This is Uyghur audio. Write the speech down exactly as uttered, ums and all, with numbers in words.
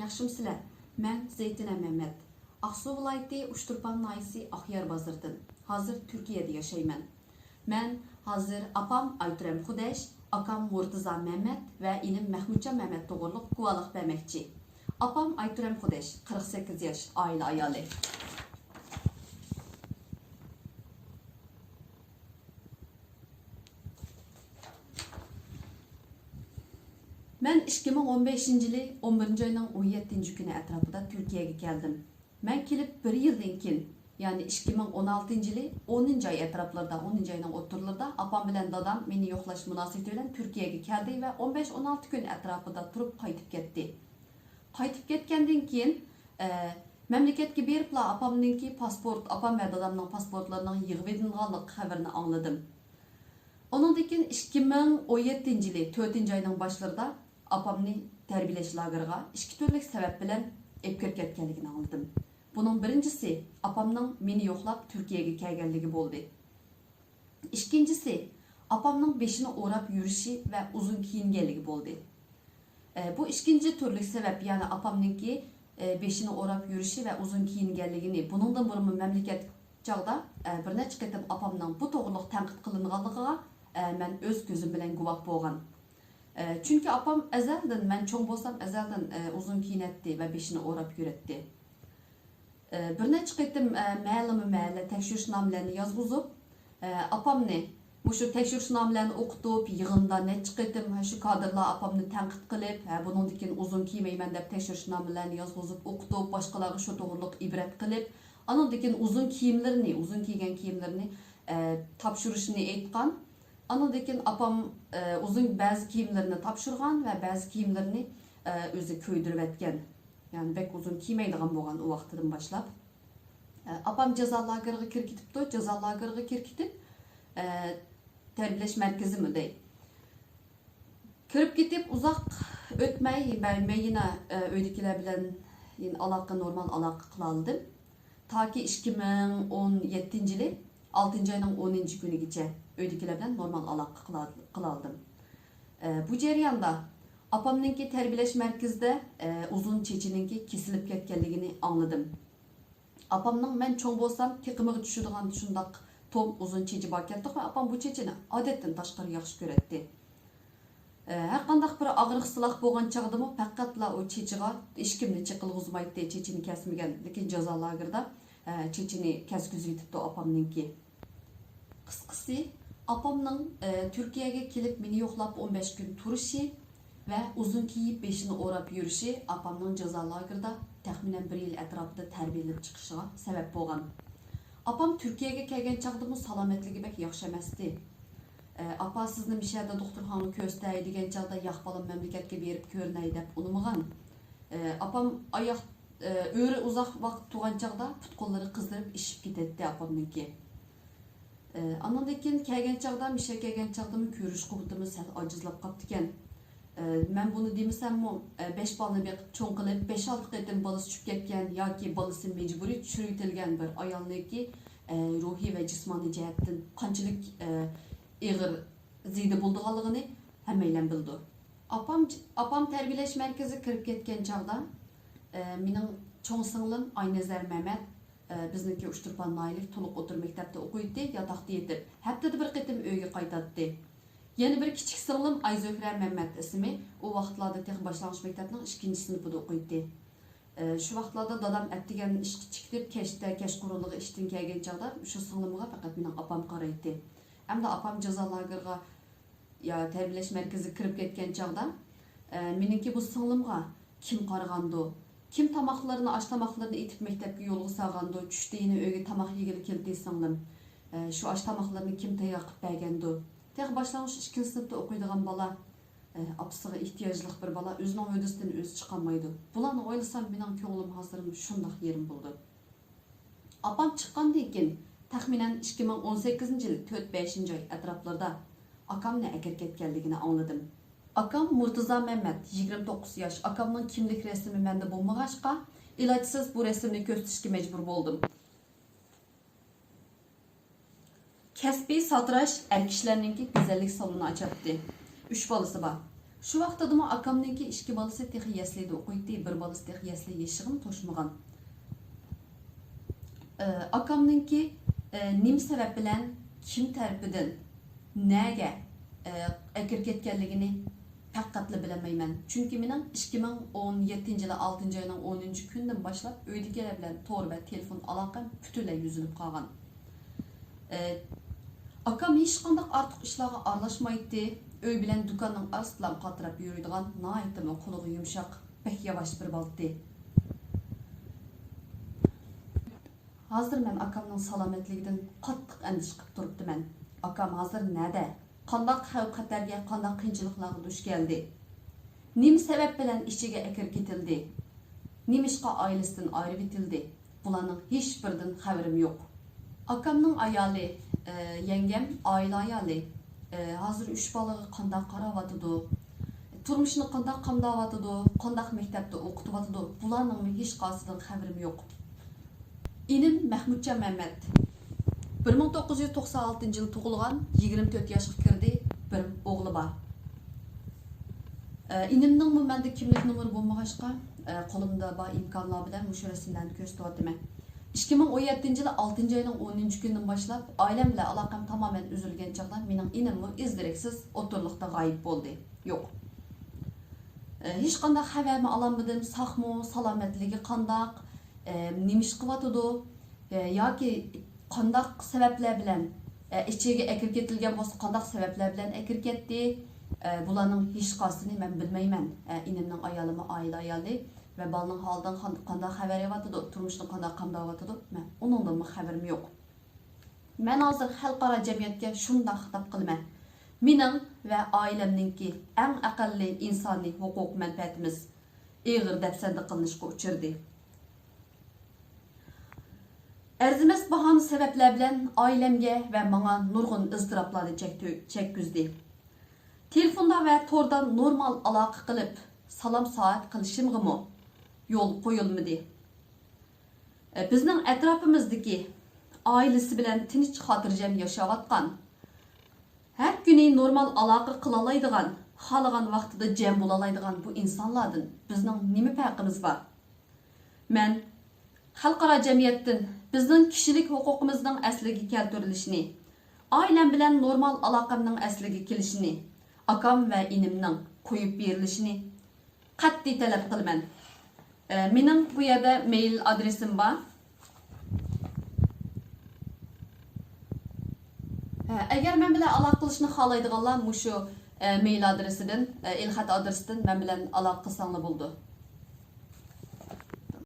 ياخشىمۇسىلەر؟ مەن زەيتۇنە مەمەت. ئاقسۇ ۋىلايىتى ئۇچتۇرپان ناھىيەسى ئاقيار بازىرىدىن. ھازىر تۈركىيەدە ياشايمەن. مەن ھازىر ئاپام ئايتۇرەم خۇدەش، ئاكام مۇرتىزا مەمەت ۋە ئىنىم مەخمۇتجان مەمەت توغرۇلۇق گۇۋاھلىق بەرمەكچى. ئاپام ئايتۇرەم خۇدەش، قىرىق سەككىز ياش، ئائىلە ئايالى. مەن ئىككى مىڭ ئون بەشىنچى يىلى ئون بىرىنچى ئاينىڭ ئون يەتتىنچى كۈنى ئەتراپىدا تۈركىيەگە كەلدىم. مەن كېلىپ بىر يىلدىن كېيىن، يەنى ئىككى مىڭ ئون ئالتىنچى يىلى ئونىنچى ئاي ئەتراپلىرىدا، ئونىنچى ئاينىڭ ئوتتۇرىلىرىدا ئاپام بىلەن دادام مېنى يوقلاش مۇناسىۋىتى بىلەن تۈركىيەگە كەلدى ۋە ئون بەش، ئون ئالتە كۈن ئەتراپىدا تۇرۇپ قايتىپ كەتتى. قايتىپ كەتكەندىن كېيىن، ئە، مەملىكەتكە بېرىپلا ئاپامنىڭكى پاسپورت، ئاپام ۋە دادامنىڭ پاسپورتلىرىنىڭ يىغىۋېلىنغانلىق خەۋىرىنى ئاڭلىدىم. ئۇنىڭدىن كېيىن ئىككى مىڭ ئون يەتتىنچى يىلى تۆتىنچى ئاينىڭ باشلىرىدا ئاپامنى تەربىيەلەش لاگېرىغا ئىككى تۈرلۈك سەۋەب بىلەن ئېلىپ كىرىپ كەتكەنلىكىنى ئاڭلىدىم. بۇنىڭ بىرىنچىسى ئاپامنىڭ مېنى يوقلاپ تۈركىيەگە كەلگەنلىكى بولدى. ئىككىنچىسى، ئاپامنىڭ بېشىنى ئوراپ يۈرۈشى ۋە ئۇزۇن كىيىنگەنلىكى بولدى. ئە، بۇ ئىككىنچى تۈرلۈك سەۋەب، يەنى ئاپامنىڭكى، ئە، بېشىنى ئوراپ يۈرۈشى ۋە ئۇزۇن كىيىنگەنلىكىنى، بۇنىڭدىن بۇرۇنمۇ مەملىكەت چاغدا، ئە، بىر نەچچە قېتىم ئاپامنىڭ بۇ توغرىلىق تەنقىد قىلىنغانلىقىغا، ئە، مەن ئۆز كۆزۈم بىلەن گۇۋاھ بولغان. ئە، چۈنكى ئاپام ئەزەلدىن، مەن چوڭ بولسام ئەزەلدىن، ئە، ئۇزۇن كىيىنەتتى ۋە بېشىنى ئوراپ يۈرەتتى. ئە، بىر نەچچە قېتىم، ئە، مەھەللىمۇ مەھەللە تەكشۈرۈشنامىلەرنى يازغۇزۇپ، ئە، ئاپامنى مۇشۇ تەكشۈرۈشنامىلەرنى ئوقۇتۇپ، يىغىندا نەچچە قېتىم شۇ كادىرلار ئاپامنى تەنقىد قىلىپ، ھە، بۇنىڭدىن كېيىن ئۇزۇن كىيمەيمەن دەپ تەكشۈرۈشنامىلەرنى يازغۇزۇپ ئوقۇتۇپ، باشقىلارغا شۇ توغرىلىق ئىبرەت قىلىپ، ئانىڭدىن كېيىن ئۇزۇن كىيىملىرىنى، ئۇزۇن كىيگەن كىيىملىرىنى، ئە، تاپشۇرۇشنى ئېيتقان. ئانىڭدىن كېيىن ئاپام، ئە، ئۇزۇن بەزى كىيىملىرىنى تاپشۇرغان ۋە بەزى كىيىملىرىنى، ئە، ئۆزى كۆيدۈرۈۋەتكەن. يەنى بەك ئۇزۇن كىيمەيدىغان بولغان ئۇ ۋاقتىدىن باشلاپ. ئاپام جازا لاگېرىغا كىرىپ كېتىپتۇ. جازا لاگېرىغا كىرىپ كېتىپ، تەربىيەلەش مەركىزىمۇ دەي. كىرىپ كېتىپ ئۇزاق ئۆتمەي، مەن، مەن يەنە، ئۆيدىكىلەر بىلەن يەنە ئالاقە، نورمال ئالاقە قىلالىدىم. تاكى ئىككى مىڭ ئون يەتتىنچى يىلى ئالتىنچى ئاينىڭ ئونىنچى كۈنىگىچە ئۆيدىكىلەر بىلەن نورمال ئالاقە قىلا-، قىلالىدىم. بۇ جەرياندا ئاپامنىڭكى تەربىيەلەش مەركىزىدە، ئۇزۇن چېچىنىڭكى كېسىلىپ كەتكەنلىكىنى ئاڭلىدىم. ئاپامنىڭ مەن چوڭ بولسام تېقىمىغا چۈشىدىغان شۇنداق توم ئۇزۇن چېچى باركەنتۇق ۋە ئاپام بۇ چېچىنى ئادەتتىن تاشقىرى ياخشى كۆرەتتى. ئە، ھەرقانداق بىر ئاغرىق-سىلاق بولغان چاغدىمۇ پەقەتلا ئۇ چېچىغا ھېچكىمنى چېقىلغۇزمايتتى، چېچىنى كەسمىگەن، لېكىن جازا لاگېرىدا، ئە، چېچىنى كەسكۈزۈۋېتىپتۇ ئاپامنىڭكى. قىسقىسى، ئاپامنىڭ، ئە، تۈركىيەگە كېلىپ مېنى يوقلاپ ئون بەش كۈن تۇرۇشى، ۋە ئۇزۇن كىيىپ بېشىنى ئوراپ يۈرۈشى ئاپامنىڭ جازا لاگېرىدا تەخمىنەن بىر يىل ئەتراپىدا تەربىيەلىنىپ چىقىشىغا سەۋەب بولغان. ئاپام تۈركىيەگە كەلگەن چاغدىمۇ سالامەتلىكى بەك ياخشى ئەمەستى. ئە، ئاپا، سىزنى مىشەدە دوختۇرخانىغا كۆرسىتەي دېگەن چاغدا، ياق بالام، مەملىكەتكە بېرىپ كۆرۈنەي دەپ ئۇنىمىغان. ئە، ئاپام ئاياق، ئە، ئۆرە ئۇزاق ۋاقىت تۇرغان چاغدا پۇت-قوللىرى قىزىرىپ ئىششىپ كېتەتتى ئاپامنىڭكى. ئە، ئانىڭدىن كېيىن كەلگەن چاغدا، مىشە كەلگەن چاغدىمۇ كۆرۈش قۇۋۋىتىمىز سەل ئاجىزلاپ قاپتىكەن. ئە، مەن بۇنى دېمىسەممۇ، ئە، بەش بالىنى بېقىپ چوڭ قىلىپ، بەش-ئالتە قېتىم بالىسى چۈشۈپ كەتكەن ياكى بالىسى مەجبۇرىي چۈشۈرۈۋېتىلگەن بىر ئايالنىڭكى، ئە، روھىي ۋە جىسمانىي جەھەتتىن قانچىلىك، ئە، ئېغىر زېدە بولىدىغانلىقىنى ھەممەيلەن بىلىدۇ. ئاپام، ئاپام تەربىيەلەش مەركىزىگە كىرىپ كەتكەن چاغدا، ئە، مېنىڭ چوڭ سىڭلىم ئاينەزەر مەمەت، ئە، بىزنىڭكى ئۇچتۇرپان ناھىيەلىك تولۇق ئوتتۇرا مەكتەپتە ئوقۇيتتى، ياتاقتا يېتىپ، ھەپتىدە بىر قېتىم ئۆيگە قايتاتتى. يەنە بىر كىچىك سىڭلىم ئايزۆھرە مەمەت ئىسمى، ئۇ ۋاقىتلاردا تېخى باشلانغۇچ مەكتەپنىڭ ئىككىنچى سىنىپىدا ئوقۇيتتى. ئە، شۇ ۋاقىتلاردا دادام ئەتىگەن ئىشقا چىقىپ، كەچتە، كەچقۇرۇنلۇقى ئىشتىن كەلگەن چاغدا شۇ سىڭلىمغا پەقەت مېنىڭ ئاپام قارايتتى. ئەمدى ئاپام جازا لاگېرىغا يا تەربىيەلەش مەركىزىگە كىرىپ كەتكەن چاغدا، ئە، مېنىڭكى بۇ سىڭلىمغا كىم قارىغاندۇ؟ كىم تاماقلىرىنى، ئاش تاماقلىرىنى ئېتىپ مەكتەپكە يولغا سالغاندۇ؟ چۈشتە يەنە ئۆيگە تاماق يېگىلى كېلىدۇ سىڭلىم. ئە، شۇ ئاش تاماقلىرىنى كىم تەييار قىلىپ بەرگەندۇ؟ تېخى باشلانغۇچ ئىككىنچى سىنىپتا ئوقۇيدىغان بالا، ئە، ئاپىسىغا ئېھتىياجلىق بىر بالا ئۆزىنىڭ ھۆددىسىدىن ئۆزى چىقالمايدۇ. بۇلارنى ئويلىسام، مېنىڭ كۆڭلۈم ھازىرمۇ شۇنداق يېرىم بولىدۇ. ئاپام چىققاندىن كېيىن، تەخمىنەن ئىككى مىڭ ئون سەككىزىنچى يىل تۆت، بەشىنچى ئاي ئەتراپلىرىدا ئاكامنى ئەكىرىپ كەتكەنلىكىنى ئاڭلىدىم. ئاكام مۇرتۇزا مەمەت، يىگىرمە توققۇز ياش، ئاكامنىڭ كىملىك رەسىمى مەندە بولمىغاچقا، ئىلاجسىز بۇ رەسىمنى كۆرسىتىشكە مەجبۇر بولدۇم. كەسپىي ساتىراش، ئەر كىشىلەرنىڭكى گۈزەللىك سالونى ئاچاتتى. ئۈچ بالىسى بار. شۇ ۋاقتىدىمۇ ئاكامنىڭكى ئىككى بالىسى تېخى يەسلىدە ئوقۇيتتى، بىر بالىسى تېخى يەسلى يېشىغىمۇ توشمىغان. ئاكامنىڭكى نېمە سەۋەب بىلەن، كىم تەرىپىدىن، نەگە ئەكىرىپ كەتكەنلىكىنى پەقەتلا بىلەلمەيمەن. چۈنكى مېنىڭ ئىككى مىڭ ئون يەتتىنچى يىلى ئالتىنچى ئاينىڭ ئونىنچى كۈنىدىن باشلاپ ئۆيدىكىلەر بىلەن تور ۋە تېلېفون ئالاقەم پۈتۈنلەي ئۈزۈلۈپ قالغان. ئاكام ھېچقانداق ئارتۇق ئىشلارغا ئارىلاشمايتتى. ئۆي بىلەن دۇكاننىڭ ئارىسىدىلا قاتراپ يۈرىدىغان ناھايىتىمۇ قۇلىقى يۇمشاق، بەك ياۋاش بىر بالىتى. ھازىر مەن ئاكامنىڭ سالامەتلىكىدىن قاتتىق ئەندىشە قىلىپ تۇرۇپتىمەن. ئاكام ھازىر نەدە؟ قانداق خەۋپ-خەتەرگە، قانداق قىيىنچىلىقلارغا دۇچ كەلدى؟ نېمە سەۋەب بىلەن ئىچىگە ئەكىرىپ كېتىلدى؟ نېمىشقا ئائىلىسىدىن ئايرىۋېتىلدى؟ بۇلارنىڭ ھېچبىرىدىن خەۋىرىم يوق. ئاكامنىڭ ئايالى، ئە، يەڭگەم، ئائىلە ئايالى، ئە، ھازىر ئۈچ بالىغا قانداق قاراۋاتىدۇ؟ تۇرمۇشىنى قانداق قامداۋاتىدۇ؟ قانداق مەكتەپتە ئوقۇتۇۋاتىدۇ؟ بۇلارنىڭمۇ ھېچقايسىدىن خەۋىرىم يوق. ئىنىم مەھمۇتجان مەمەت، بىر مىڭ توققۇز يۈز توقسان ئالتىنچى يىل تۇغۇلغان، يىگىرمە تۆت ياشقا كىردى، بىر ئوغلى بار. ئە، ئىنىمنىڭمۇ مەندە كىملىك نومۇرى بولمىغاچقا، ئە، قولۇمدا بار ئىمكانلار بىلەن مۇشۇ رەسىملەرنى كۆرسىتىۋاتىمەن. ئىككى مىڭ ئون يەتتىنچى يىلى ئالتىنچى ئاينىڭ ئونىنچى كۈنىدىن باشلاپ ئائىلەم بىلەن ئالاقەم تامامەن ئۈزۈلگەن چاغدا مېنىڭ ئىنىممۇ ئىز-دېرەكسىز ئوتتۇرىلىقتا غايىب بولدى. يوق. ئە، ھېچقانداق خەۋەرمۇ ئالالمىدىم، ساقمۇ، سالامەتلىكى قانداق، ئە، نېمە ئىش قىلىۋاتىدۇ، ئە، ياكى قانداق سەۋەبلەر بىلەن، ئە، ئىچىگە ئەكىرىپ كېتىلگەن بولسا، قانداق سەۋەبلەر بىلەن ئەكىرىپ كەتتى، ئە، بۇلارنىڭ ھېچقايسىسىنى مەن بىلمەيمەن. ئە، ئىنىمنىڭ ئايالىمۇ ئائىلە ئايالى ۋە بالىنىڭ ھالىدىن قان-، قانداق خەۋەر ئېلىۋاتىدۇ، تۇرمۇشىنى قانداق قامداۋاتىدۇ، مەن ئۇنىڭدىنمۇ خەۋىرىم يوق. مەن ھازىر خەلقئارا جەمئىيەتكە شۇنداق خىتاب قىلىمەن. مېنىڭ ۋە ئائىلەمنىڭكى ئەڭ ئەقەللىي ئىنسانىي ھوقۇق مەنپەئەتىمىز ئېغىر دەپسەندە قىلىنىشقا ئۇچرىدى. ئەرزىمەس باھانە سەۋەبلەر بىلەن ئائىلەمگە ۋە ماڭا نۇرغۇن ئىزتىراپلارنى چەكتۈ-، چەككۈزدى. تېلېفوندا ۋە توردا نورمال ئالاقە قىلىپ، سالام سائەت قىلىشىمغىمۇ يول قويۇلمىدى. بىزنىڭ ئەتراپىمىزدىكى ئائىلىسى بىلەن تىنچ خاتىرجەم ياشاۋاتقان، ھەر كۈنى نورمال ئالاقە قىلالايدىغان، خالىغان ۋاقتىدا جەم بولالايدىغان بۇ ئىنسانلاردىن بىزنىڭ نېمە پەرقىمىز بار؟ مەن خەلقئارا جەمئىيەتتىن بىزنىڭ كىشىلىك ھوقۇقىمىزنىڭ ئەسلىگە كەلتۈرۈلۈشىنى، ئائىلەم بىلەن نورمال ئالاقەمنىڭ ئەسلىگە كېلىشىنى، ئاكام ۋە ئىنىمنىڭ قويۇپ بېرىلىشىنى قەتئىي تەلەپ قىلىمەن. ئە، مېنىڭ بۇ يەردە مېيل ئادرېسىم بار. ئە، ئەگەر مەن بىلەن ئالاقە قىلىشنى خالايدىغانلار مۇشۇ، ئە، مېيل ئادرېسىدىن، ئە، ئېلخەت ئادرېسىدىن مەن بىلەن ئالاقە قىلساڭلار بولىدۇ.